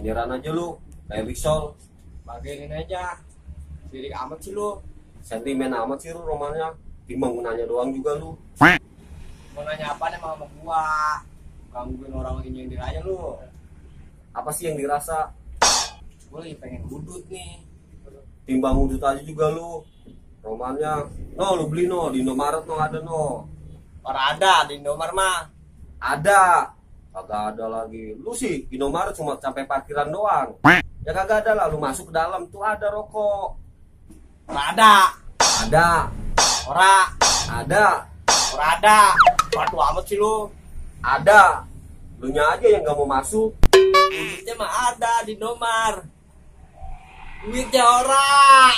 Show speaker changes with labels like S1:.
S1: Cenderan aja lu, kayak Rixol.
S2: Bagianin aja. Sirik amat sih lu.
S1: Sentimen amat sih lu romannya. Timbang nanya doang juga lu.
S2: Mau nanya apa nih sama gua? Gangguin orang lagi nyindir aja lu.
S1: Apa sih yang dirasa?
S2: Gua lagi pengen budut nih.
S1: Timbang udut aja juga lu. Romannya. No, lu beli no, di Indomaret no ada no.
S2: Orang ada di Indomaret mah.
S1: Ada. Kagak ada lagi. Lu sih Indomaret cuma sampai parkiran doang. Ya kagak ada lah, lu masuk ke dalam tuh ada rokok.
S2: Orang ada.
S1: Ada.
S2: Orang
S1: Ada.
S2: ada. Batu amat sih lu.
S1: Ada. Lu nya aja yang gak mau masuk.
S2: Duitnya mah ada di Indomaret. Duitnya orang.